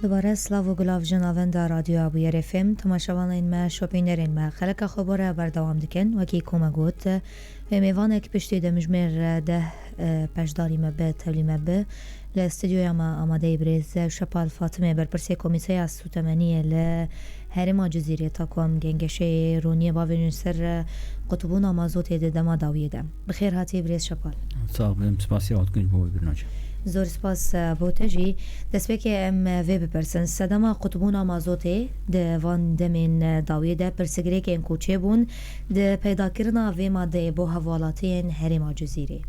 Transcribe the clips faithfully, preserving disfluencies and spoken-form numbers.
Dubare silav û gulav ji navenda Radyoya Bûyer F M, temaşevanên me, şopînerên me, xeleka xwe bore berdewam dikin. Wekî ku me got, vê mêvanek piştî demjimêr deh, e, beşdarî me bi, tevlî me bi. Li stûdyoya me amadeyî birêz Şepal Fatimê, berpirsê Komîteya Sûtemeniyê li Herêma Cizîrê, ta ku em gengeşeyê roniyê bavêjin ser, e, qutbûna mazotê di dema dawiyê de. Bi xêr hatî birêz Şepal. Sax bin, spasiya we dikin ji bo vê birnaçe. Zor spas, e, bo te jî. Destpêkê em, e, vê bipirsin. Sedema qutbûna mazotê di van demên, e, dawiyê de pirsgirêkên ku çêbûn di peydakirina vê madeyê bo hevwelatiyên herêma Cizîrê.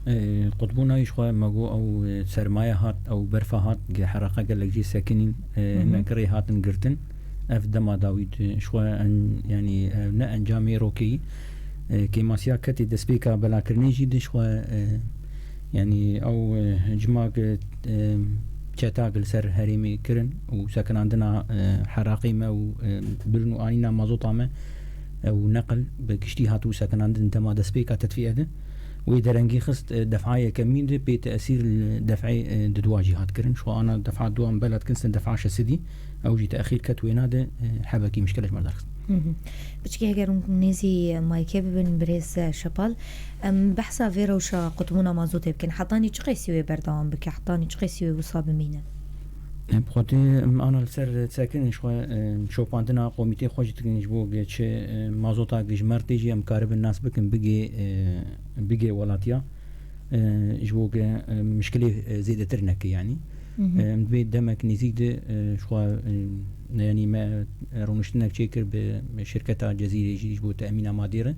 E, qutbûna jî ji xwe me got ew, e, sermaye hat, ew berfa hat, ge heraqe gelek jî sekinîn, e, Hı hı. hine kirê hatin girtin. Ev dema dawî di ji xwe en, yanî, e, ne encamê rokeyî. E, kêmasiya ketê destpêka belakirinê jî di ji xwe, e, yanî ew, e, cima ke, e, çeta ke li ser herêmê kirin û sekinandina, e, heraqê me û, e, birin û anîna mazota me, e, û neqil bi giştî hatibû sekinandin dema destpêka tedfîye de. Wê derengî xist, e, defa yekemîn de pê tesîr li def'ê, e, didwa jî hat kirin. Ji xwe ana defa dua em bela dikin, sin defa şesidî. Ew jî texîr ket wêna de, e, hebekî mişkile ji me derxist. Hı hı. Piçkî heger hûn nêzî maykê bibin, birêz Şepal, em behsa vê rewşa qutbûna mazotê bikin. Hetanî çi qeysî wê berdewam bike? Hetanî çi qeysî wê wisa bimîne? Em xwedê em ana li ser sekin ji xwe, e, şopandina komîtê xwe jî dikin ji bo ge çi, e, mazota ge ji mer tê jî em karibin nas bikin bigê, e, bigê welatiya. E, ji bo ke, e, mişkilê, e, zêdetir neke, yanî. Hı hı. E, em divê demek nêzîk de, e, ji xwe, e, yanî me, e, rûniştinek çêkir bi şirketa Cezîrê jî ji bo teemîna madê re.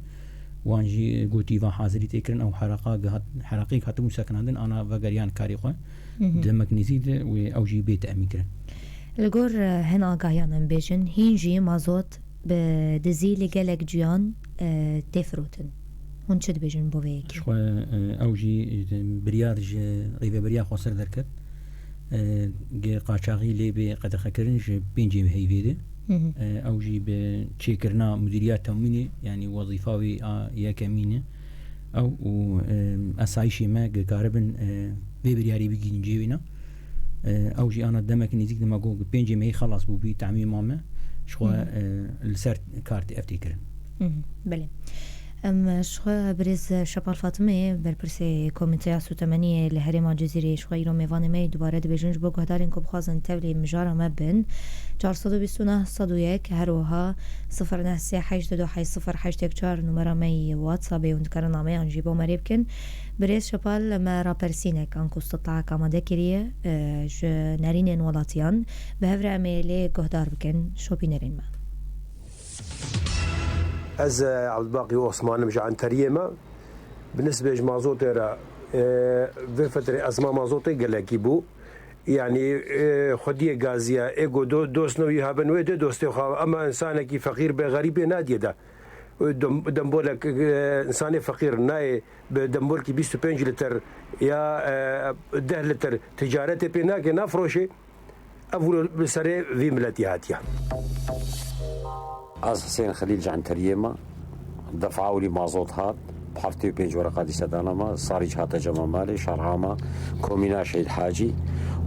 Wan jî gotî va hazirî tê kirin, ew heraqa gihat-, heraqê hatibû sekinandin, ana vegeriyan karê xwe. Hı hı. Demek nêzîk de wê ew jî bê teemîn kirin. Li gor, e, hin agahiyan em bêjin, hîn jî mazot bi dizî li gelek ciyan, e, tê firotin. Hûn çi dibêjin bo vê yekê? Ji xwe, e, ew jî, e, biryar ji rêveberiya xweser derket. E, ge qaçaxî lê bê qedexekirin ji pêncê heyvê de. Hı hı. E, ew jî bi çêkirina mudîriya temwînê, yanî wezîfa wê a yekemîn e. Ew û, e, esayîşê me ge karibin, e, vê biryarê bigihînin cihê wêna. E, ew jî ana demek nêzîk de me got, pêncê mehî xelas bûbî temîma me. Ji xwe, Hı hı. e, li ser kar tê, ev tê kirin. Hı hı, belê. Em, ji xwe birêz Şepal Fatimê, berpirsê Komîteya Sûtemeniyê li Herêma Cizîrê, ji xwe îro mêvanê me yê dubare dibêjin, ji bo guhdarên ku bixwazin tevlî mijara me bin, çar sed û bîst û neh sed û yek, her wiha sifir neh sê heşt du heşt sifir heşt yek çar numera me yê WhatsAppê, hûn dikarin nameyan jî bo me rê bikin. Birêz Şepal, me rapersînek anku stitlaek amade kiriye, e, ji nerînên welatiyan. Bi hev re em ê lê guhdar bikin şopînerên me. Ez, e, Ebdulbaqî Osman im, ji Enteriyê me. Bi nisbê ji mazotê re, e, vê fetrê ezma mazotê gelekî bû. Yanî, e, xwediyê gaziya, ê ku do-, dost newî hebin wê de dostê xwe, ema însanekî feqîr bê, xerîb bê nadiye de. Dem-, dembolek, e, însanê feqîr nayê bi dembolkî bîst û pênc lîtir ya, e, deh lîtir ticaretê pê nake, nafroşê. Ev wilo bi serê vî miletî hatiye. Ez Husên Xelîl ji Enteriyê me. Defa ewlî mazot hat, bi heftê û pênc wereqa dîse dana me, sarî jî hate cema malê, şerha me, komîna Şehîd Hacî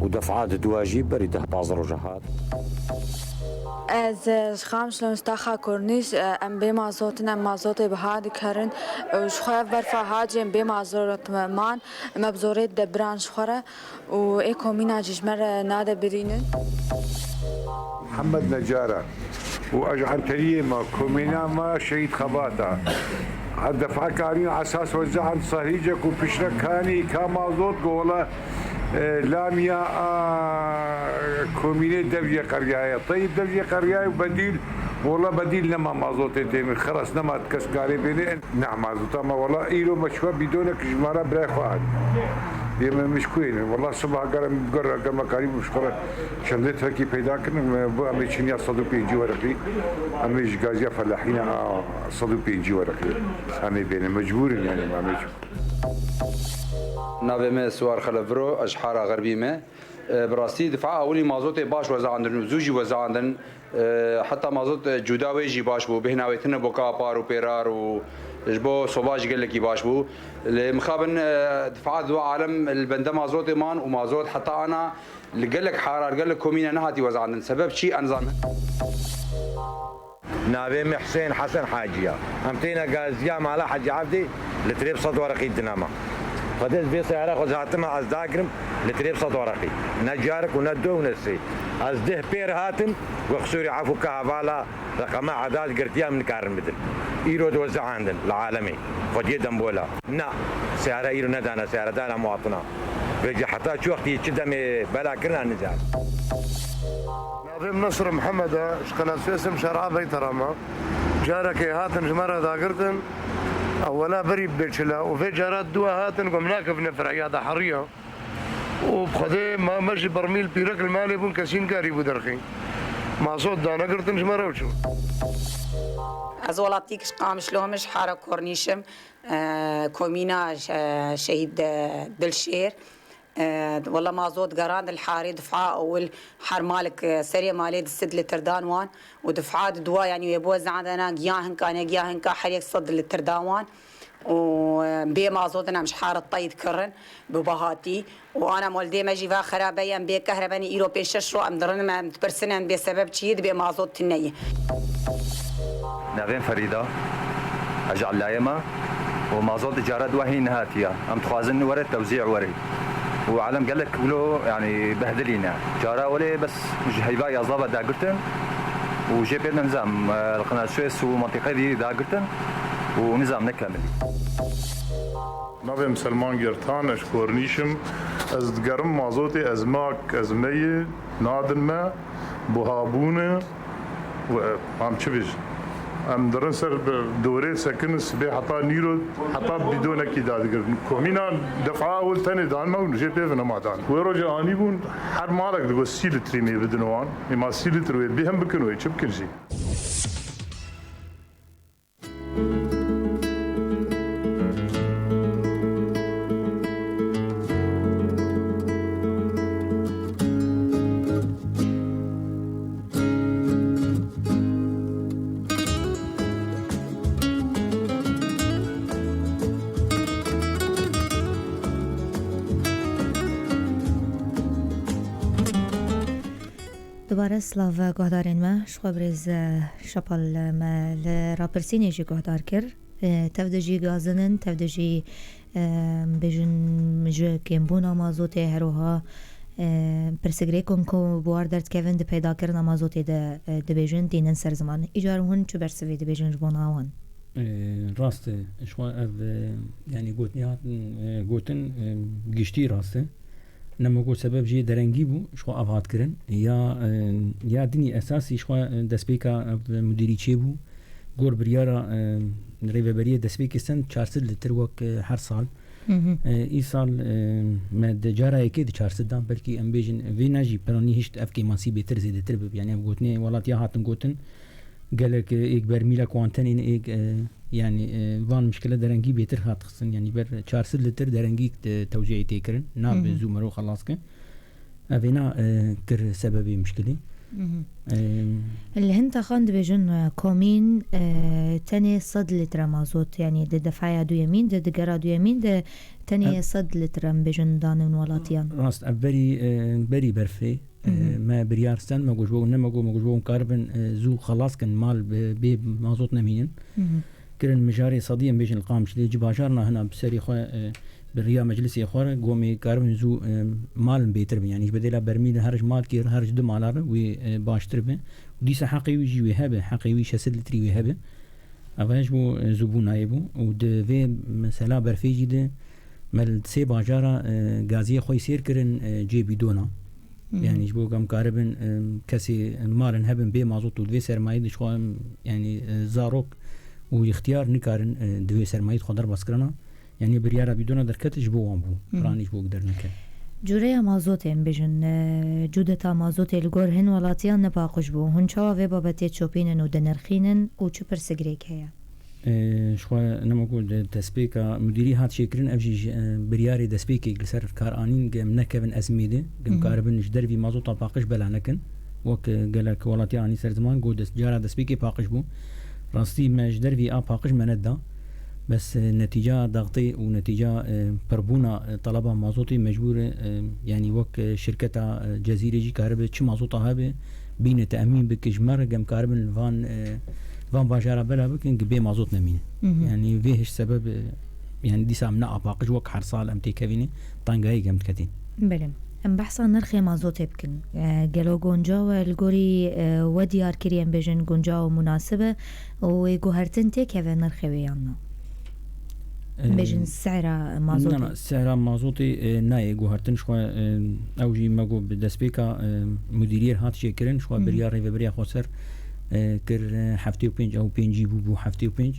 û defa di dua jî berî deh pazdeh roja hat. Ez, e, ji Qamişlo, Mustaxa Kornîş, e, em bê mazot in, em mazotê biha dikerin. E, ji xwe ev berfa hacê em bê mazot man, me bi zorê dide biran ji xwe re û ê komîna jî ji me re nade birînin. Mihemed Necara û ez ji Enteriyê me, komîna me Şehîd Xebata. Ev defa karîn esas wezî Ensarî ku piştre kanî ka mazot go wela E, lamiya a komînê dev yê qeriyaye. Teyîb dev yê qeriyaye û bedîl, wela bedîl nema mazotê têne. Xelas nema kes karê bêne. Ne mazota me wela îro me şiva bîdonek ji me re birayê xwe hat. Yê me mişkuyên, wela sibaha ger em, ger, ger me karîbû ji xwe re çendê trekî peyda kirin, me bi em ê çiniya sed û pêncî wereqî, em ê ji gaziya felahîna a sed û pêncî wereqî em ê bêne. Mecbûr in, yanî, em ê çi. Navê me Siwar Xelef Biro, ez ji Hara Xerbî me. E, bi rastî difa ewilî mazotê baş wezeandin û zû jî wezeandin. E, heta mazot, e, cuda wê jî baş bû, bêhna wê tune bo ka par û pêrar û ji bo soba jî gelekî baş bû. Lê mixabin, e, difa di alem li bende mazotê man û mazot heta ana li gelek hara, li gelek komîne nehatî wezeandin. Sebeb çi? Ez nizanim. Navê min Husên Hesen Hacî ya. Em têne gaziya mala Hacî Evdî, litrê bi sed wereqî dine me. Xwedê ez vê seyara xwe hatime ez dagirim, litrê bi sed wereqî. Ne carik û ne du û ne sê. Ez deh pêr hatim, ku qisûrî efû ka hevala reqema edad girtiya min nikarin bidin. Îro diweze andin li alemê. Xwediyê dembola. Na, seyara îro nedane, seyara dana muwatina. Vêca heta çi wextî çi demê bela kirina nizam. Navê min Nasir Mihemed e, ji Qenat Suez im, şara Beytera me. Carekê hatin ji me re dagirtin. Ewela berî bê çila û vê cara dua hatin ku em nakevine fira ya da heriya. Û bi Xwedê ma me ji bermîl pîrek li malê bûn, kesî nikarîbû derxî. Mazot danegirtin ji me re û çûn. Ez welatîk ji Qamişlo me, ji Hara Kornîş im. E, komîna, e, Şehîd, e, Dilşêr. E, wela mazot gerand li harê difa ewil her malik, e, serê malê di sed litir dan wan û difa di dua, yanî wê bo zandana giya hinka, ne giya hinka, her yek sed litir dan wan. Û, e, bê mazot em ji hara teyid kirin bi bahatî. Û ana moldê me jî va xerabe ye, em bê kehrebenî îro pênc şeş ro em dirin, em dipirsin, em bê sebeb çi ye, dibê mazot tune ye. Navê min Ferîda, ez ji Elayê me û mazot di cara duwa hîn nehatiye. Em dixwazin were tewzî were. Û alem gelek wilo, yanî, behdilî ne. Cara welê bes ji heyva yazda ve dagirtin û jê pê de nizam, e, li Qenat Suez û mentiqeyê dî dagirtin û nizam ne kemilî. Navê min Selman Gertan, ez ji Kornîş im. Ez digerim mazotê, ez mak, ez meyê, nadin me, buhabûne û, e, em çi bêjin? Em dirin ser bi dorê sekin, sibê heta nîro, heta bidonekî dadigirin. Komîna defa ewil tenê dan me û jê pê ve nema dan. Wê rojê anî bûn, her malek digot sî litrî mê bidin wan. Ê ma sî litr wê bêhn bikin, wê çi bikin jî? Dubare silav guhdarên me, ji xwe birêz, e, Şapal, e, me li rapirsînê jî guhdar kir. E, tev de jî gazin in, tev de jî, e, bêjin ji kêmbûna mazotê, her wiha, e, pirsgirêkên ku bi war derdikevin di peydakirina mazotê de, e, dibêjin, tînin ser ziman. Îcar hûn çi bersivê dibêjin ji bona wan? E, rast e, ji xwe ev, e, yanî gotinê hatin, e, gotin, e, giştî rast e. Nema ku sebeb jê derengî bû, ji xwe av hat kirin. Ya, e, ya dinî esasî ji xwe, e, destpêka ev mudîrî çêbû. Gor biryara, e, rêveberiyê destpêkê send çar sed litir wek, e, her sal. Hı hı. E, îsal, e, me di cara yekê di çar sed dan, belkî em bêjin vê ne jî planî hişt ev kêmasî bêtir zêdetir bibe. Yanî ev gotinê welat ya hatin gotin, gelek, e, êk bermîlek wan tenê ne êk, e, yanî, e, van mişkile derengî bêtir hat xistin. Yanî ber çar sed litir derengî, e, tewzîeyê tê kirin. Nabe Hı hı. zû mero xelas ke. Evêna, e, kir sebebê mişkilî. Hı hı. E, Li hin texan dibêjin, e, komîn, e, tenê sed litre mazot, yanî di defaya duyemîn de, di gera duyemîn de tenê Ev sed litre em bêjin danin welatiyan. Rast, ev berî, e, berî berfê. Hı hı. E, me biryar stend, me got ji bo ne me got, me got ji bo karibin, e, zû xelas kin, mal bi, bê mazot nemînin. Hı hı. Kirin mijarê sedî em bêjin li Qamişlê, ji bajarna hina bi serê xwe, e, bi riya meclisê xwe re, gomê karibin zû, e, malin bêtir bin. Yanî ji bedêla bermîl her ji malkê re, her ji du mala re wê, e, baştir be. Û dîsa heqê wî jî wê hebe, heqê wî şeş sed litrî wê hebe. Eva ji bo, e, zûbûnayê bû. Û di vê mesela berfê jî de me li sê bajara, e, gaziyê xwe sêr kirin, e, cê bîdona. Hı hı. Yanî ji bo em karibin, e, kesê malin hebin bê mazot û di vê sermayê de ji xwe, em, yanî, e, zarok û îxtiyar nikarin, e, di vê sermayê de xwe derbas kirina. Yanî biryara bidona derket ji bo wan bû. Hı hı. Piranî ji bo derneke. Cûreya mazotê, em bêjin, e, cûdeta mazotê li gor hin welatiyan ne paqij bû. Hûn çawa vê babetê çopînin û dinirxînin û çi pirsigirêk heye? E, ji xwe nema ku de-, destpêka mudirî hat çêkirin, ev jî ji, e, biryarê destpêkê li ser kar anîn, gem nekevin ezmê de, gem Hı hı. karibin ji dervî mazota paqij bela nekin. Wek, e, gelek welatiyan anî ser ziman, ku dest, cara destpêkê paqij bû. Rastî me ji dervî a paqij me neda. Bes, e, netîca daxtê û netîca, e, pirbûna, e, taleba mazotê mecbûr e, e, yanî wek, e, şirketa, e, Cezîrê jî karibe çi mazota hebe, bîne teemîn bike ji me re, gem karibin van, e, van bajara bela bikin, ki bê mazot nemîne. Hı hı. Yanî vê hiş sebeb, e, yanî dîsa em ne a paqij wek her sal em têkevîne, tengayê gem diketin. Belê. Em behsa nirxê mazotê bikin. E, gelo guncaw e li gorî, e, we diyar kirî, em bêjin guncaw û munasib e û wê guhertin têkeve nirxê wê yan na? Em, Bêjin sehra mazotê. Na, na, sehra mazotê, e, nayê guhertin, ji xwe, e, ew jî me got bi destpêka, e, mudiriyê hat çêkirin, ji xwe Hı hı. biryar rêvebiriya xweser, e, kir, e, heftê û pênc ew pêncî bû, bû heftê û pênc.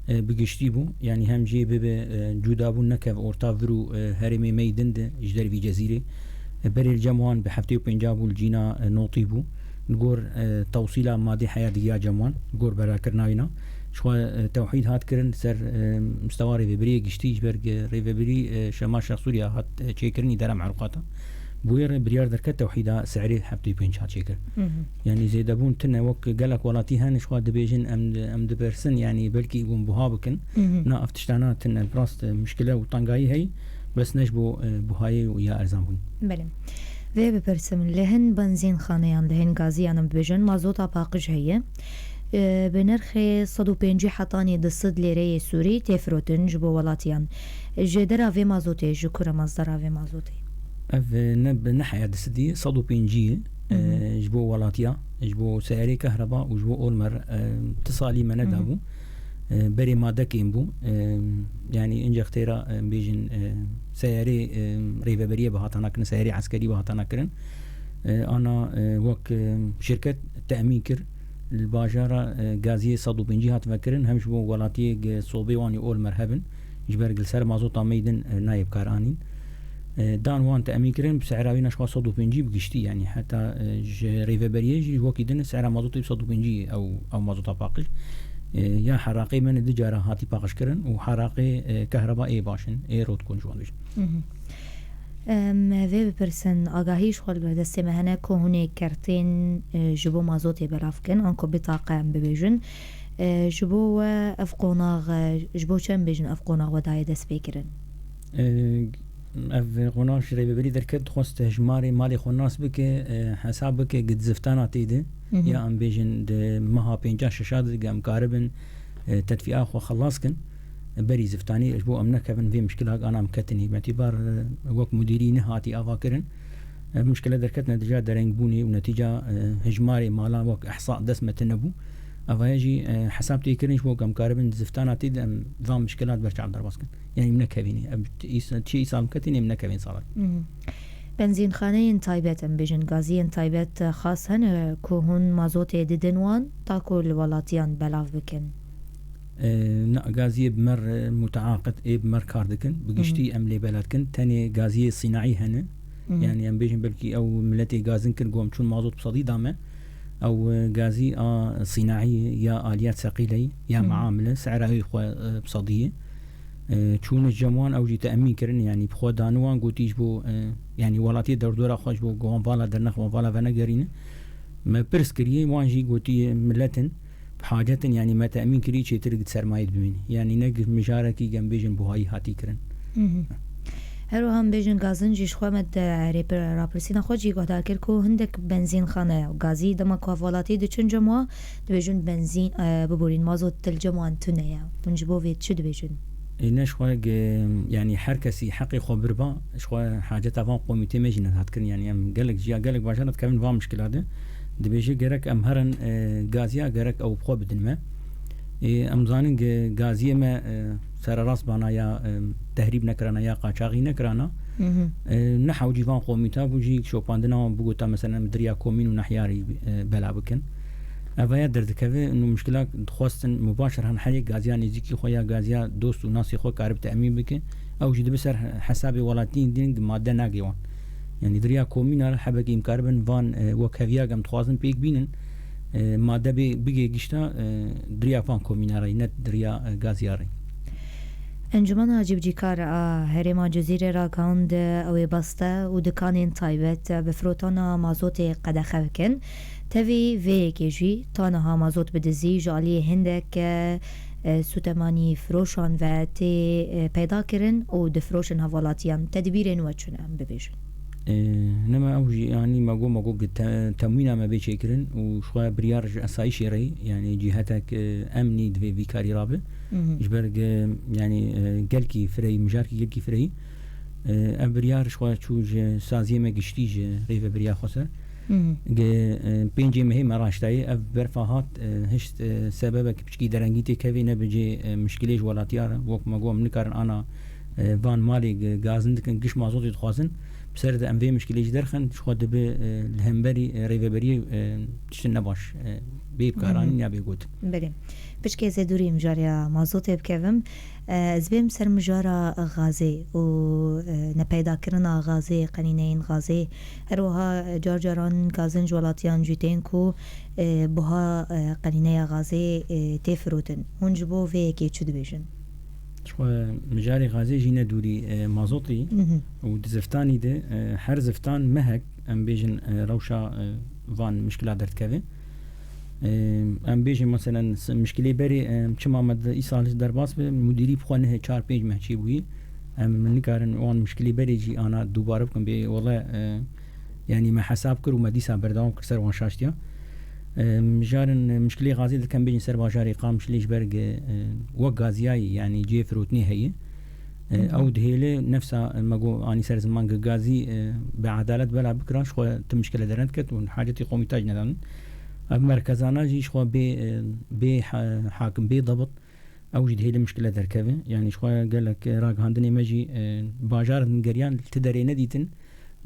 E, bi giştî bû. Yanî hem jê bibe, e, cûdabûn nekev orta vir û, e, herêmê me yî din de ji dervî Cezîrê. E, berê li cem wan bi heftê û pênca bû, li cîna, e, notî bû. Li gor, e, tewsîla madê heya digiya cem wan, li gor berakirina wîna. Ji xwe, e, tewhîd hat kirin ser, e, mistewa rêvebiriyê giştî, ji ber, e, rêvebirî, e, Şema Şexsûriya hat, e, çêkirin îdara mehlûqata. Bûyê re biryar derket tewhîda se'rê heftê û pênc hat çêkir. Hı hı. Yanî zêdebûn tune, wek gelek welatî hene, ji xwe dibêjin em, em dipirsin, yanî belkî hûn buha bikin. Hı hı. Na, ev tiştana tune, bi rast, e, muşkile û tengayî heyî, bes ne ji bo, e, buhayê û ya erzan bûn. Belê. Vê bipirsim, li hin benzînxaneyan, li hin gaziyan em bibêjin, mazota paqij heye. E, bi nirxê sed û pêncî hetanî du sed lêreyê Sûrî tê firotin ji bo welatiyan. Jêdera vê mazotê ji ku re, masdera vê mazotê? Ev, e, ne, ne heya du sedî, sed û pêncî ye, Hı hı. e, ji bo welatiya, ji bo seyarê kehreba û ji bo Olmer, e, ti salî me Hı hı. nedabû. E, berê madekên bû. E, yanî incex têra, e, bêjin, e, seyarê, e, rêveberiye bi hatana kirin, seyarê eskerî bi hatana kirin. E, ana, e, wek, e, şirket te'mîn kir. Li bajara, e, gaziyê sed û pêncî hat vekirin, hem ji bo welatiyê ge sobê wan ê Olmer hebin, ji ber li ser mazota me yî din, e, nayê bi kar anîn. E, dan wan te'mîn kirin, bi sehra wî ne ji xwe sed û pêncî bi giştî, yanî heta, e, ji rêveberiyê jî wekî din sehra mazotê bi sed û pêncî ew, ew mazota paqij. E, ya heraqê me ne du cara hatî paqij kirin û heraqê, e, kehreba ê baş in, ê rot kun ji wan bêjin. Mhm. Em, vê bipirsin, agahî ji xwe li ber destê me hene ku hûn ê kertên, e, ji bo mazotê belav bikin, anku bitaqe em bibêjin. E, ji bo we ev qonax, e, ji bo çi em bêjin ev qonax we daye destpêkirin? E, ev qonax ji rêvebirî derket, dixwest hejmarê malê xwe nas bike, e, hesab bike, gi di ziftana tê de, Mhm. ya em bêjin di meha pênca şeşa de, em karibin, e, tedfîa xwe xelas kin. Berî ziftanî ji bo em nekevin vê mişkila ana em ketin hikmetî bar, e, wek mudîrî nehatî ava kirin. Ev mişkile derketine dija derengbûnê û netîca, e, hejmarê mala wek ihsa dest me tune bû. Eva ye jî, e, hesab tê kirin ji bo ku em karibin ziftana tê de em van mişkilat ber çav derbas kin. Yanî em nekevînî. Em çi îsa-, çi îsal em ketînê em nekevên salan. Mhm. Benzînxaneyên taybet, em bêjin gaziyên taybet, e, xas hene ku hûn mazotê didin wan, ta ku li welatiyan belav bikin? E, na, gaziyê bi mer, e, muteaqit ê bi mer kar dikin. Bi giştî Mhm. em lê bela dikin. Tenê gaziyê sînaî hene. Mhm. Yanî em bêjin belkî ew miletê gazin kir, got em çûn mazot bi sedî da me. Ew, e, gazî a sînaî ya aliyat seqîleyî ya Mhm. meamile, sehra wî xwe, e, bi sedî ye. E, çûne cem wan, ew jî te'mîn kirin, yanî bi xwe dani wan, gotî ji bo, e, yanî welatiyê derdora xwe ji bo wan vala dernex, wan vala venegerîne. Me pirs kiriye, wan jî gotî milet in, bi hacet in, yanî me te'mîn kirî çêtir gi sermayê dibînî. Yanî ne gi mijarekî gem bêjin buhayî hatî kirin. Mhm. Her wiha em bêjin gazin jî ji xwe me de rêpir-, rapirsîna xwe jî guhdar kir ku hindek benzînxane gazî dema ku hevwelatî diçin cem wa, dibêjin benzîn, e, biborîn, mazot til cem wan tune ye. Hûn ji bo vê çi dibêjin? Ê, ne ji xwe ge, yanî her kesî heqê xwe birba, ji xwe haceta van qomîtê me jî nedihat kirin. Yanî em gelek jiya, gelek bajara dikevin van mişkila de. Dibêje gerek em herin, e, gaziya, gerek ew bi xwe bidin me. Ê, em zanin ge gaziyê me, e, sererast bana ya, e, tehrîb nekirana ya qaçaxî nekirana. Mhm. E, ne hewcî van qomîta bû jî şopandina wan bigota, mesela, em diriya komîn û nehyarî, e, bela bikin. Evaya derdikeve, û muşkila dixwestin mubaşir han herê gaziya nêzîkî xwe ya gaziya dost û nasê xwe karib temîn bike. Ew jî dibe ser hesabê welatiyên din made nagê wan. Yanî diriya komîna re hebekî em karibin van, e, wek heviya em dixwazin pêk bînin, e, made bê bigê gişta, e, diriya van komîna re, ne diriya, e, gaziya re. Encûmena Cîbicîkar a Herêma Cizîrê ragihand, ew ê beste û dikanên taybet bi firotana mazotê qedexe bikin. Tevî vê yekê jî ta niha mazot bi dizî ji aliyê hindek, e, e, sûtemanî firoşan ve tê, e, peyda kirin û difiroşin hevalatiyan. Tedbîrên we çi ne, em bibêjin? E, nema ew jî, yanî me got, me got, te-, temwîna me bê çêkirin û ji xwe biryar ji esayîşê re, yanî cîhetek, e, emnî divê vî karî rabe. Ji ber ge-, yanî, e, gelkî fireyî, mijarkî gelkî fireyî. E, ev biryar ji xwe çû ji saziyê me giştî ji rêvebiriya xweser. Ge, e, pêncê mehê me raştayê ev berfa hat, e, hişt, e, sebebek piçkî derengî tê kevê ne bi cê, e, mişkilê ji welatiya re. Wek me got, em nikarin ana, e, van malê ge-, gazin dikin, giş mazotê dixwazin. Bi ser de em vê mişkilê jî derxin, ji xwe dibe, e, li hemberî, e, rêveberiyê, e, tiştin nebaş, e, bê bikaranîn ya bê gotin. Belê. Piçkê zêdûrî mijariya mazotê bikevim. E, ez bêm ser mijara gazê û, e, nepeydakirina gazê, qenîneyên gazê. Her wiha, e, car caran gazin ji welatiyan jî tên ku, e, buha, e, qenîneya gazê, e, tê firotin. Hûn ji bo vê yekê çi dibêjin? Ji xwe mijarê gazê jî ne dûrî, e, mazotî û di ziftanî de, e, her ziftan mehek, em bêjin, e, rewşa, e, van mişkila derdikeve. E, em bêjin, meselen, s-, mişkilê berê, e, çima me di îsal derbas bi, mudîrî bi xwe nehê çar pênc meh çêbûyî. Em nikarin wan mişkilê berê jî ana dubare bikin, bê wele, e, yanî me hesab kir û me dîsa berdewam kir ser wan şaştiya. E, mijarin, e, mişkilê gazê dikem bêjin ser bajarê Qamişlê ji ber ge-, e, wek gaziyayî, yanî cihê firotinê heye. E, ew dihêle nefsa, e, me got anî ser ziman ge gazî, e, bi edalet bela bikira, ji xwe ti mişkile dernet ket û hacetî qomîta jî nedanin. Ev merkezana jî ji xwe bê, e, bê ha-, hakim, bê dabit, ew jî dihêle mişkile derkeve. Yanî ji xwe gelek, e, ragihandinê me jî, e, bajar din geriyan li ti derê nedîtin.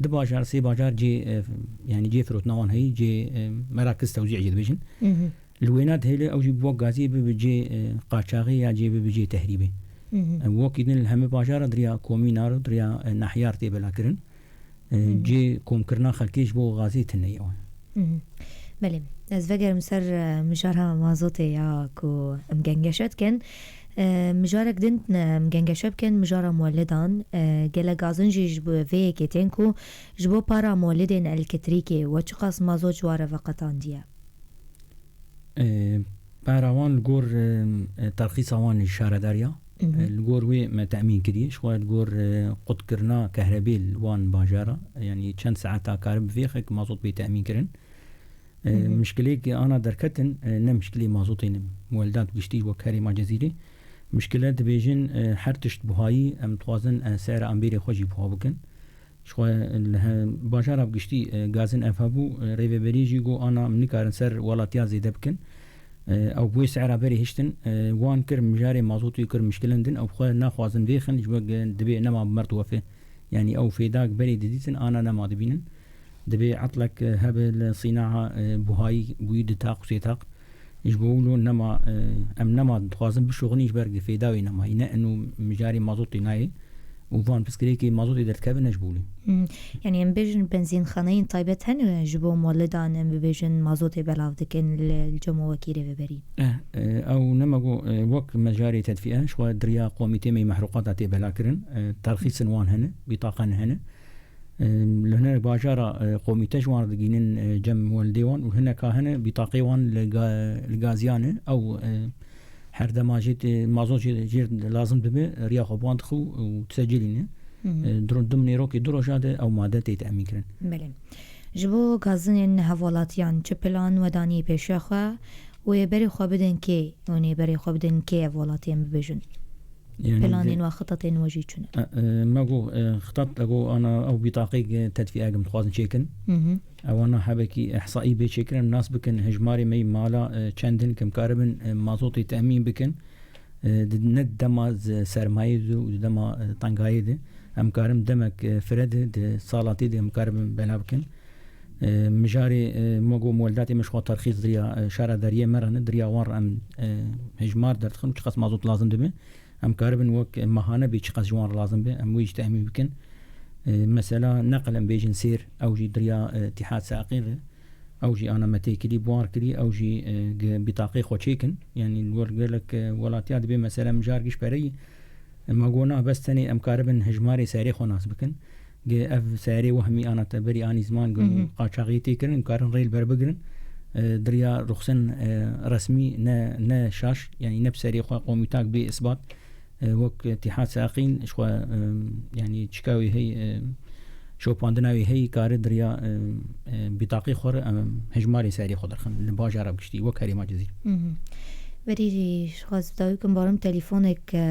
Di bajar, sê bajar cê, e, yanî cê firotina wan heyî, cê, e, merakiz tewzî jî dibêjin. Li wêna dihêle ew jî bi wek gaziyê bibe cê, e, qaçaxê ya cê bibe cê tehrîbê. E, wekî din li hemî bajara diriya komîna re, diriya, e, nahyar tê belakirin. E, cê komkirina xelkê ji bo gazê tune ye. Belê. Ez vegerim ser, e, mijara mazotê ya ku em gengeşe dikin. E, mijarek din, e, em gengeşe bikin, mijara muwelidan. E, gelek gazin jî ji bo vê yekê tên ku ji bo para muwelidên elektrîkê we çiqas mazot ji wan re veqetandiye? E, para wan li gor, e, e, terxîsa wan li şaredariya, e, li gor wê me temîn kiriye. Ji xwe li gor, e, qutkirina kehrebê li wan bajara, yanî çend saeta karibe vêxe ku mazot bê temîn kirin. E, mişkilê ku ana derketin, e, ne mişkilê mazotê ne. Muwelidat giştî wek herêma Cezîrê. Mişkile dibêjin, e, her tişt buhayî em dixwazin, e, seyra ambêrê xwe jî buha bikin. Ji xwe li he-, bajara bi giştî, e, gazin ev hebû, e, rêveberiyê jî got, ana em nikarin ser welatiya zêde bikin. E, ew bi wê sehra berê hiştin, e, wan kir mijarê mazotê kir mişkilin din, ew xwe naxwazin vêxin, ji ber dibê nema bi merd wefe. Yanî ew fêdak berê didîtin, ana nema dibînin. Dibê etlek, e, hebe li sînaha, e, buhayî bûyî di taq û sê taq. Ji bo wilo nema, e, em nema dixwazin bişuxulin ji ber fêda wê nema. Yine eno mijarê mazotê nayê û van piskirêkê mazotê derdikevin ne ji bo wilo. Hmm. Yanî em bêjin benzînxaneyên taybet hene ji bo molidan em bibêjin mazotê belav dikin li, li cem wekî rêveberî. Eh, e, ew nema got, e, wek mijarê tedfîe, ji xwe diriya komîtê me yê mehruqata tê belakirin, e, terxîsin wan hene, bîtaqan hene. Em, li hinek bajara, e, komîte ji wan re digînin, e, cem welidê wan û hineka hene bîtaqê wan li ga-, li gaziyan e. Ew, e, her dema jê tê, mazot jê, jê lazim dibe, riya xwe bi wan dixwe û disecelîne. E, dro-, dim nêrokê du roja de ew made tê temîn kirin. Belê. Ji bo gazinên hevalatiyan çi plan we danî pêşiya xwe? Wê berê xwe bidin kê? Hûn ê berê xwe bidin kê hevalatiyên bibêjin? Yanî planên di- we, xitatên we jî çi ne? E, e, me got, e, xitat, e, got, ana ew bîtaqê, e, tedfîe em dixwazin çêkin. Ewana hebekî ihsaî bê çêkirin, nas bikin, hejmarê me yî mala, e, çend in, kim karibin, e, mazotê temîn bikin. E, di, ne dema z-, sermayê de û di dema, e, tengayê de. Em karin demek, e, fire de, di sala tê de em karibin bela bikin. E, mijarê, e, me got moldatê me ji xwe terxîs diriya, e, şara deriyê me re ne, diriya wan re em, e, hejmar derdixin û çiqas mazot lazim dibe. Em karibin wek mahane bê çiqas ji wan re lazim be, em wê jî tehmîn bikin. E, mesela neqil em bêjin sêr, ew jî diriya, e, Tîhad Seqîn re. Ew jî ana me têkilî, bi wan re kirî, ew jî, e, gi-, bitaqê xwe çêkin. Yanî li wir gelek, e, welatiya dibê mesela mijar giş pereyî. Me got na bes tenê em karibin hejmarê serê xwe nas bikin. Gi ev serê wehmî ana te berî anî ziman gi Hı hı. qaçaxiyê tê kirin, em karin rê li ber bigirin. E, diriya ruxsên, e, resmî ne, ne şaş, yanî ne bi serê xwe qomîtak bê isbat. E, wek Tîhad Seqîn ji xwe, e, yanî çika wê hey, e, şopandina wê hey kare diriya, e, e, bitaqê xwe re, e, hejmarê serê xwe derxin li bajara giştî wek herêma Cizîr. Hı hı. Berî jî ji xwe ez bi dawî bikim, barim telefonek, e,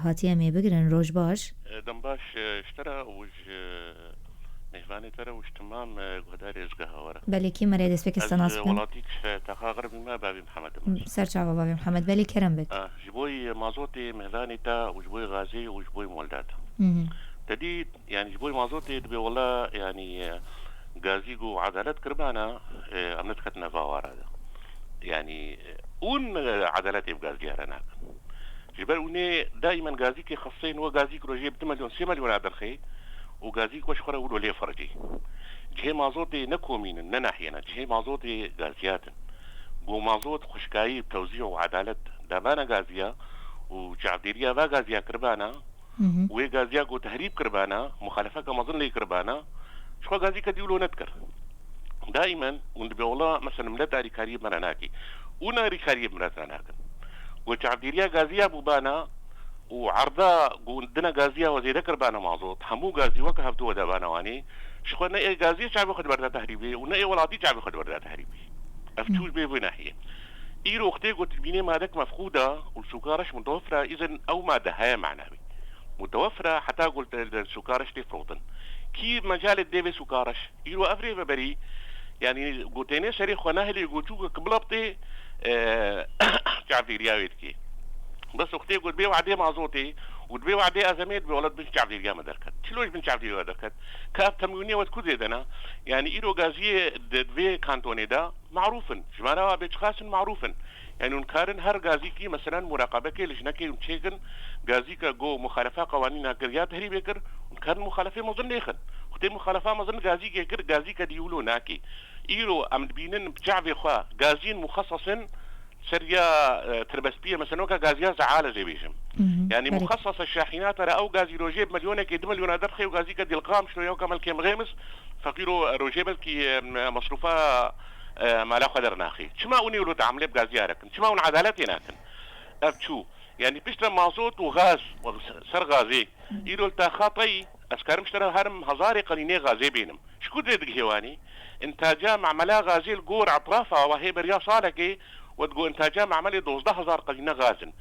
hatiye em ê bigirin. Roj baş. E, dem baş, e, ji te re û ji mêvanê te re û ji temam, e, guhdarê êzgeha we re. Belê kî me rê destpêkê Ez, e, nas bikin? Welatîk ji Taxa Xerbî me, bavê Mihemed Demir. Serçava bavê Mihemed. Belê kerem bit. Ah, ji bo mazotê mêvanê te û ji bo gazê û ji bo moldata. Hı hı. Te dî, yanî ji bo mazotê dibê wela, yanî, e, gazî ku edalet kiribana, e, em nediketine vawara de. Yanî, e, hûn, e, edaletê bi gaziya re nakin. Ji ber hûnê daîmen gazîkê xisên we gazîk rojê bi du milyon, sê milyon a derxê û gazîk we ji xwe re wilo lê fircî. Cihê mazotê ne komîn in, ne nahiyê ne. Cihê mazotê gaziyat in. Ku mazot xwişkayî, tewzî û edalet dabana gaziya û çavdêriya va gaziya kiribana, Hı hı. wê gaziya ku tehrîb kiribana, muxalefeke mezin lê kiribana, ji xwe gazîke dî wilo nedikir. Daîmen hûn dibê wela, mesela, milet alîkariyê me re nakê. Hûn alîkariyê milet re nakin. Ku çavdêriya gaziya bûbana û erda ku dina gaziya we zêde kiribana mazot, hemû gazî weke hevdû we dabana wanê, ji xwe ne ê gaziyê çavê xwe diberda tehrîbê û ne ê welatî çavê xwe diberda tehrîbê. Ev Hı. çû ji bê vê nahiyê. Îro wextê ku dibînê madek mefqûda û sûka reş mutewefira, îzin ew made heye mana wî. Mutewefira heta ku li, li sûka reş tê firotin. Kî mecalê dê vê sûka reş? Îro ev rêveberî, yanî gotênê serê xwe nahilê ku çûkek bila bitê, e, çavdêriya wê dikê. Bes wextê ku dibê wadê mazotê û dibê wadê ezemê dibê welat bin çavdêriya me derket. Çilo ji bin çavdêriya we derket? Ka ev temwînê we ku zêde ne? Yanî îro gaziyê di, di vê kantonê de marûf in. Jimara wa bê çiqas in marûf in. Yanî hûn karin her gazîkî, meselen, muraqabekê li jinekê hûn çêkin, gazîka go muxalefa qewanîna kir ya tehrîbê kir, hûn karin muxalefê mezin nêxin. Xwedê muxalefa mezin gazîkê kir, gazîka dî wilo nakê. Îro em dibînin bi çavê xwe gaziyên muxesesin, ser ya, e, tirbestbiyê, mesela weke gaziya Zeal ez ê bêjim. Hı hı, Yanî belê. Muxesese şahînata re ew gazî rojê bi milyonekê, du milyona derxê û gazîka dîlqam şiro ya weke melkê mixêmis, feqîro rojê belkî, e, mesrûfa, e, mala xwe dernaxê. Çima hûn ê wilo teamilê bi gaziya re kin? Çima hûn edaletê nakin? Ev çû. Yanî piştre mazot û gaz, û ser, ser gazê. Îro li taxa tey, ez karim ji te re herim hezarê qelînê gazê bênim. Ji ku dê digihê wanî? Întaca memela gazê li gor etrafa we hê beriya salekê, we digo întaca memelê dozdeh hezar qelîne gaz in.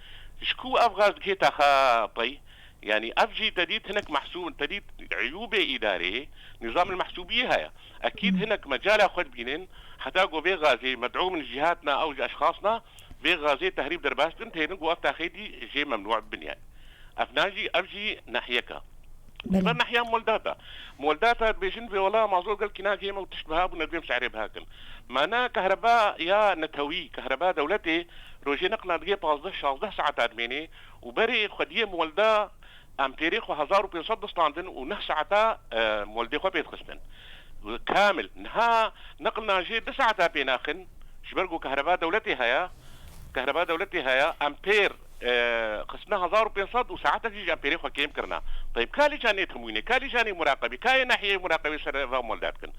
Ji ku ev gaz digihê taxa tey? Yanî ev jî te dît hinek mehsûb, te dît eyûbê îdareyê, nîzamê mehsûbiyê heye. Ekîd Hmm. hinek mecala xwe dibînin, heta ku vê gazê med'û min ji cîhatna ew ji eşxasna, vê gazê tehrîb derbas dikin, tênin ku ev taxê dî jê memnû bibin yani. Ev na jî, ev jî nahiyeka. Belê. Ber nahiya moldata. Moldata dibêjin vê wela mazot gelkî nagihê me û tişt biha bûne, divê em se'rê biha kin. Mana kehreba ya netewî, kehreba dewletê rojê neqlina digê pazdeh şazdeh saeta dimênê û berê xwediyê molda em pêrê xwe hezar û pênc sed distandin û neh saeta, e, moldê xwe pê dixistin. Kamil. Niha neqlina jê du saeta pê naxin, ji ber ku kehreba dewletê heye, kehreba dewletê heye, em pêr, e, xistine hezar û pênc sed û saetek jî ji em pêrê xwe kêm kirina. Teyb, ka lî canê temwînê, ka lî canê muraqebî, ka yê nahiyê muraqebî ser va molda dikin.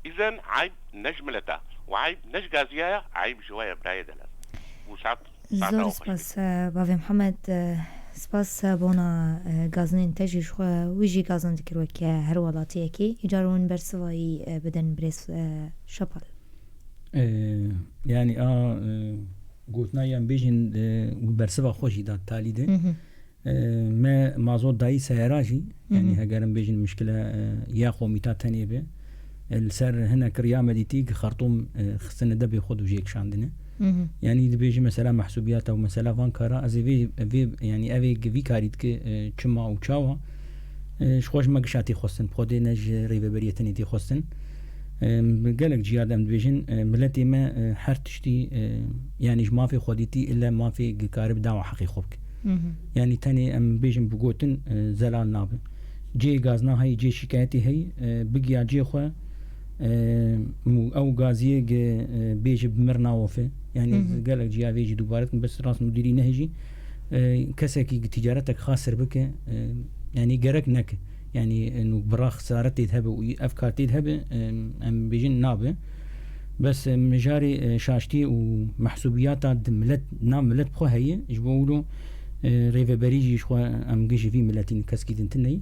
Îzen eyb ne ji mileta û eyb ne ji gaziya ye, eyb ji we ye birayê delal. Û saet, saeta Zor oxirî. spas, e, bavê Mihemed, e, spas, e, bona, e, gazinên te jî ji xwe wî jî gazin dikir wek, e, her welatiyekî. Îcar hûn bersivayî, e, bidin birêz, e, Şapal. E, yanî a, e, gotina yan bêjin, e, û bersiva xwe jî da talî de. Hı hı. E, me mazot dayî seyara jî, Hı yanî hı. hegerin bêjin mişkile, e, ya xwe mîta tenê be. E, li ser hinek riya me dîtî ki Xartûm, e, xistine debê xwe dû jê kişandine. Hı hı. Yanî dibêjî mesela mehsûbiyata û mesela van kara, ez ê vê, vê, yanî ev ê vî karî dike, e, çima û çawa, e, ji xwe ji me gişa tê xwestin, bi xwedê ne ji rêveberiyê tenê tê xwestin. Em, bi gelek ciya de em dibêjin, e, miletê me, e, her tiştî, e, yanî ji mafê xwedîtî îlle mafê gi karibe dawa heqê xwe bike. Yanî tenê em bêjin bi gotin, e, zelal nabe. Cê gazna heyî, cê şikayetê heyî, e, bigiya cê xwe, e, û ew gaziyê gi, e, bêje bi mir nawofe. Yanî gelek ciya vê jî dubare dikin, bes rast mudîrî nehê jî, e, kesekî gi ticaretek xasir bike, e, yanî gerek neke. Yanî, e, nû bira xesaretê de hebe û ev kar tê de hebe, e, em bêjin nabe. Bes, e, mijarê, e, şaştiyê û mehsûbiyata di milet, nav milet bi xwe heye, ji bo wilo, e, rêveberî jî ji xwe em gişî vî miletî ne, keskî din tune ye.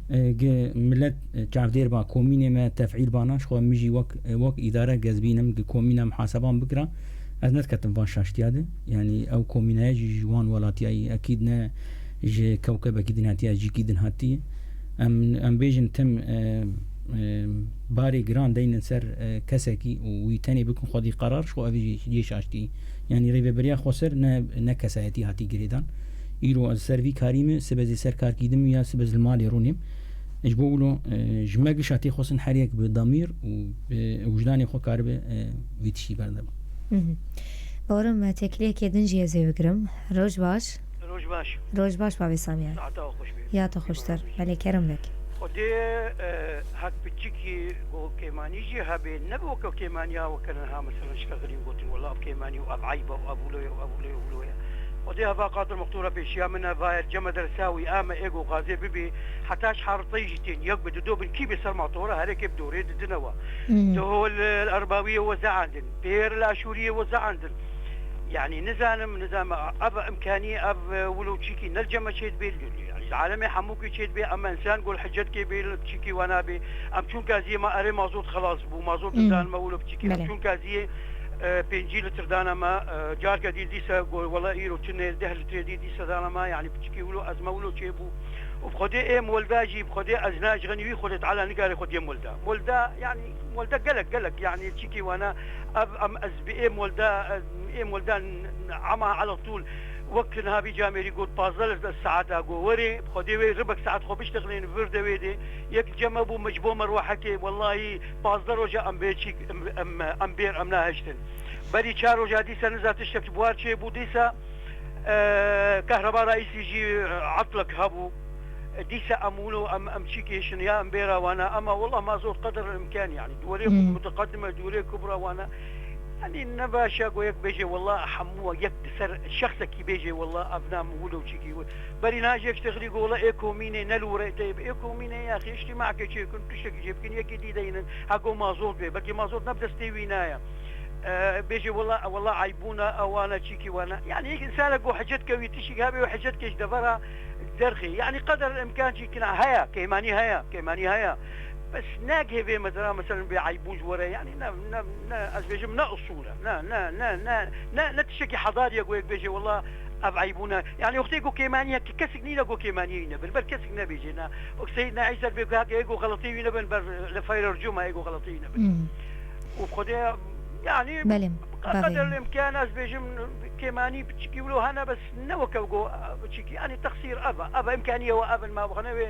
E, gi milet, e, çavdêr ba, komînê me tefîl bana, ji xwe min jî wek, e, wek îdare gez bînim, gi komîna muhaseban bikira, ez nediketim van şaştiya de. Yanî ew komînaya jî ji wan welatiyayî, ekîd ne ji kewkebekî din hatiye, jîkî din hatiye. Em, em bêjin tim, e, e, barê giran deynin ser, e, kesekî û wî tenê bikin xwedî qerar, ji xwe ev jî yê şaştî. Yanî rêveberiya xweser ne, ne kesayetî hatî girêdan. Îro ez ser vî karî me, sibe zî ser karkî din ya sibe zî li malê rûnêm. Ji bo wilo, e, ji me gişa tê xwestin her yek bi damîr û bi wijdanê xwe karibe, e, vî tiştî berdeve. Bawerim, e, têkiliyekê din jî ez ê bigirim. Roj baş. Roj baş. Roj baş, bavê Samiye. Saeta we xweş be. Ya te xweştir. Belê, kerem bek. Xwedê, e, hek piçikî go kêmanî jî hebe, ne bi weke kêmaniya weke niha, mesela, şixelîn gotin, wela ev kêmanî û ev eyb e û ev wilo ye û ev wilo ye û wilo ye. Xwedê heva qatil mextûra pêşiya min e, va yer cem e dersa wî, ame ê go gazê bibê, heta ji hariteyê jî tên, yek bi dido bin, kî bê ser matore, herêkê bi dorê didine we. Diho li Erbawiyê we zeandin, pêr li Aşûriyê we zeandin. Yanî nizanim, nizanim, ev imkanî, ev, e, wilo çîkî ne li cem me çêdibê, li, yanî li alemê hemûkî çêdibê, em însan go li hicetkê bê, li çîkî wana bê. Em çûn gaziyê me, erê mazot xelas bû, mazot dan me wilo piçikî. Em çûn gaziyê, e, pêncî litr dane me, e, carke dî dîse go, wela îro çi nê, deh litrê dî dîse dane me, yanî piçikî wilo, ez me wilo çêbû. Û bi Xwedê ê molda jî, bi Xwedê ez ne ji xenî wî Xwedê Teala nikare xwe diyê molda. Molda, yanî molda gelek, gelek, yanî çîkî wana, ev, em, ez bi ê molda, ez ê molda n-, n-, ama ala tûl, wek niha vî camêrî got, pazdeh li saeta go werê, bi Xwedê wê ribek saet xwe biştexilên vir de wê de, yek cem me bû, me ji bo me rû hekê, wellahî pazdeh roja em bê çîk, em, em, em bêr, em nahiştin. Berî çar roja dîsa niza tiştek ji buhar çêbû, dîsa, e, kehreba reîsî jî, e, etlek hebû. E, dîsa em wilo, em, em çî kêşin ya em bêra wana, ama wallah ma zor qeder imkan, yanî, di werê muteqedime, di werê kubra wana. Yanî ne baş e go yek bêje, wallah hemû yek di ser şexsekî bêje, wallah ev nam wilo çîkî wi. Berî na jêk tixlî go, wallah ê komînê ne li wirê tê, ê komînê ya xê îctîmakê çêkin, tiştekî çê bikin, yekî dî deynin, ha go mazot bê, belkî mazot ne bi destê wî naye. E, bêje, wela, wela eybûna, ewana çîkî wana. Yanî yek însanek go hecet ke wî tişik hebê û hecet ke ji devera derxê. Yanî qeder imkan çîkina heye, kêmanî heye, kêmanî heye. Bes nagihê vê mesela, mesela bê eybûn ji were, yanî ne, ne, ne, ez bêjim ne usûl e, ne, ne, ne, ne, ne, ne tiştekî hedar ye go yek bêje, wela ev eybûn e. Yanî wextê go kêmanî ye ki kesik nîne go kêmanî wî nebin. Ber kesik nebêje ne. Wek Seyîd Neîser bê ku heke ê go xeletî wî nebin, ber li feyrer cuma ê go xeletî wî nebin. Û Xwedê, yanî, Belê, qe-, bavê. Qeder imkan ez bêjim, kêmanî piçikî wilo hene, bes ne weke go, piçikî, yanî, texsîr ev e, ev e, imkaniye we ev in, ma bixine wê,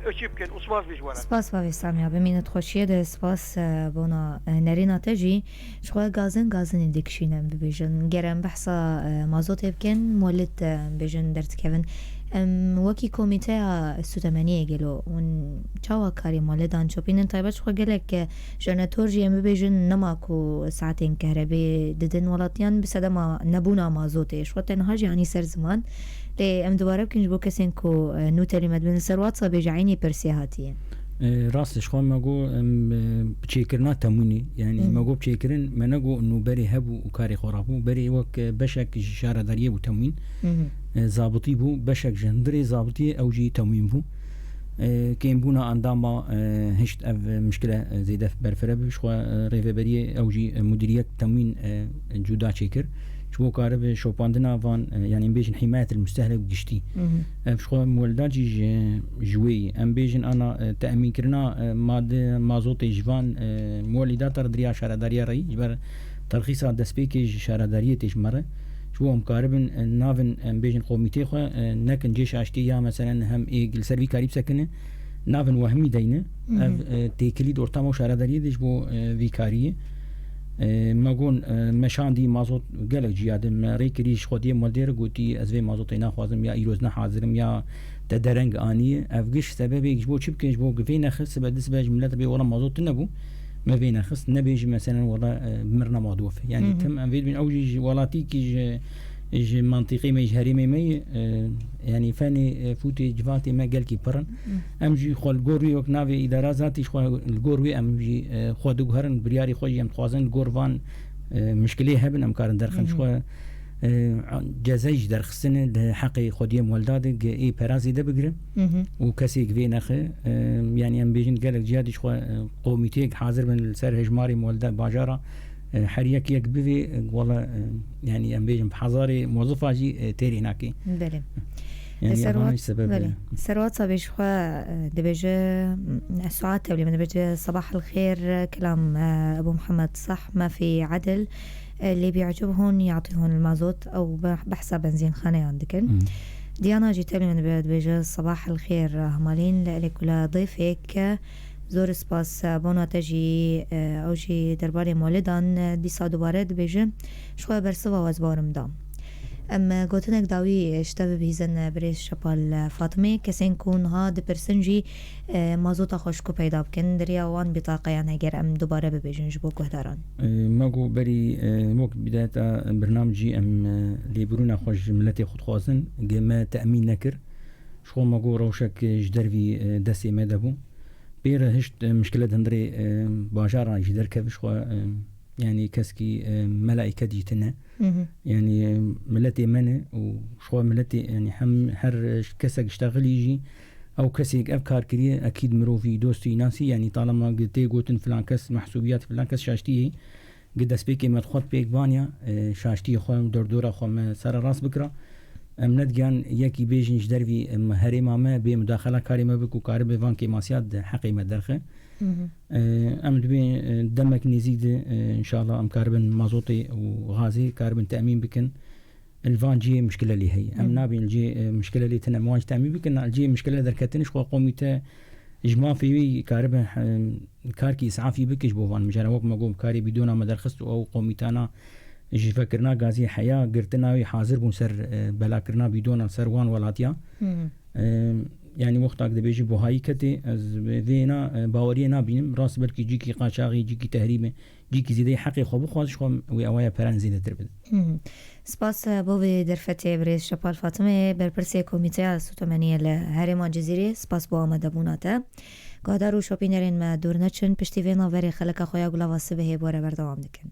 e, çi bikin, û spas bêj were. Spas bavê Samiya, bimînit xweşiyê de, spas, e, bona, e, nerîna te jî. Ji xwe gazin, gazinê dikişînin bibêjin. Ger em behsa, e, mazotê bikin, molid, e, bêjin derdikevin. Em wekî komîteya sûdemeniyê gelo, hûn çawa karê molidan çopînin? Taybet ji xwe gelek, e, Jenetor jî em bibêjin nema ku saetên kehrebê didin welatiyan bi sedema nebûna mazotê. Ji xwe tenha jî anî ser ziman. Lê em dubare bikin ji bo kesên ku, e, nû telî me dibin li ser WhatsAppê jî eynî pirsê hatiye. E, rast e, ji xwe me got, em, e, bi çêkirina temwînê, yanî Hı. me got bi çêkirin, me negot nû berê hebû û karê xwe rabû. Berê wek, e, beşek ji şaredariyê bû temwîn. Hı hı. E, zabitî bû, beşek ji hundirê zabitiyê ew jî temwîn bû. E, kêmbûna endama, e, hişt ev mişkile, e, zêde berfireh bibe. Ji xwe, e, rêveberiyê ew jî, e, mudîriyek temwîn, e, cuda çêkir. Ji bo karibe şopandina van, e, yanî em bêjin hîmayet el mustehlek giştî. Hı hı. Ev ji xwe muwelda jî ji, ji wê yî. Em bêjin ana, e, te'mînkirina, e, made, mazotê ji van, e, muwelîdata re diriya şaredariya re yî. Ji ber terxîsa destpêkê ji şaredariyê tê ji me re. Ji bo em karibin, e, navin, em bêjin komîtê xwe, e, nekin cê şaştî ya meselen hem ê li ser vî karî bisekine. Navên wehmî deyne. Ev, e, têkilî di ortama û şaredariyê de ji bo, e, vî kariyê. E, me gon, e, me şandî mazot gelek ciya de me rê kirî ji xwediyê Moldê re gotî, ez vê mazotê naxwazim ya îroz ne hazir im ya te dereng aniye. Ev giş sebebê ji bo çi bike? Ji bo vê nexist sibe di sibe ji millet bê wela mazot tune bû. Me vê nexist. Nebêjî meselen wela, e, mirna ma dofe. Yani tim em vê dibin ew jî ji welatîkî ji, ji mantîqê me, ji herêmê me ye, e, yani fenê, e, fûtê civatê me gelkî pir in. Em jî xwe li gor wê wek navê îdara zatî ji xwe li gor wê em jî, e, xwe diguherin, biryarê xwe jî em dixwazin li gor van, e, mişkilê hebin em karin derxin ji xwe, e, cezayê jî derxistine di heqê xwediyê Mwelda de ge ê pera zêde bigire û kesê gi vê nexe, e, yani em bêjin gelek ciya dî ji xwe, e, komîteyek hazir bin li ser hejmarê Mwelda bajara, e, her yek yek bivê, e, wala, e, yani em bêjin bi hezarê mozifa jî, e, têrê nake. Belê. Yani Serwat, evana jî sebeb belê. Serwat Sabê ji xwe, e, dibêje, m, Suat Tevlî min dibêje, "Sabah el xêr, kelam, e, Ebu Muhammed Sah, ma fî edil, e, lê bî ecib hûn yatî hûn mazot ew be-, behsa benzînxaneyan dikin." Diyana jî Tevlî min dibe-, dibêje, "Sabah el xêr, Hamalîn, li elê kula dêfek, zor spas, bona te jî, e, ew jî derbarê Molidan, e, dîsa dubare dibêje, ji xwe bersiva wezbarim da." Em, e, gotinek dawî, e, ji te bibihîzin, e, birêz Şepal, e, Fatimê. Kesên ku niha dipirsin jî, e, mazota xwe ji ku peyda bikin, di riya wan bîtaqeyan heger em dubare bibêjin ji bo guhdaran. E, me got berî, e, wek bidayeta birnamecî em, e, lêbirûna xwe ji miletê xwe dixwazin, ge me te'mîn nekir. Ji xwe me got rewşek, e, ji dervî, e, destê me de bû. Pê re hişt, e, mişkile di hundirê, e, bajara jî derkeve ji xwe, e, yani keskî, e, melaîket jî tine. Yani, e, miletê me ne û ji xwe miletê, yani hem her, e, kesek ji te xilî jî ew kesêk ev kar kiriye, ekîd mirovî, dostî, nasî, yani talema gi tê gotin filan kes, mehsûbiyat filan kes şaştî ye. Gi destpêkê me dixwet pêk vaniya, e, şaştiyê xwe û derdora xwe me sererast bikira. Em nedigiyan yekî bêjin ji dervî, em, herêma me bê mudaxela karê me bik û karibe van kêmasiya di heqê me derxe. E, em dibê, e, demek nêzîk de, e, înşallah em karibin mazotê û gazê karibin te'mîn bikin. Li van cihê mişkile lê heye. Em nabên cihê, e, mişkile lê tine, em wan jî te'mîn bikin. Cihê mişkile derketine ji xwe komîte ji mafê wî karibe, e, karkî îsafî bike ji bo van mijara. Wek me got, karê bîdona me derxist û ew komîtana ji vekirina gazê heya girtina wî hazir bûn ser, e, belakirina bîdona ser wan welatiya. E, yani wexta ku dibêjî buhayî ketê, ez vê na, e, baweriyê nabînim. Rast belkî cîkî qaçaxî, cîkî tehrîmê, cîkî zêdeyî heqê xwe bixwaz, ji xwe wê awaya peran zêdetir bidin. Spas, e, bo vê derfetê birêz Şepal Fatimê, berpirsê Komîteya Sotemeniyê li Herêma Cizîrê. Spas bo amadebûna te. Guhdar û şopînerên me dûr neçin, piştî vê navberê xeleka xwe ya Gulava Sibihê bi we re berdewam dikin.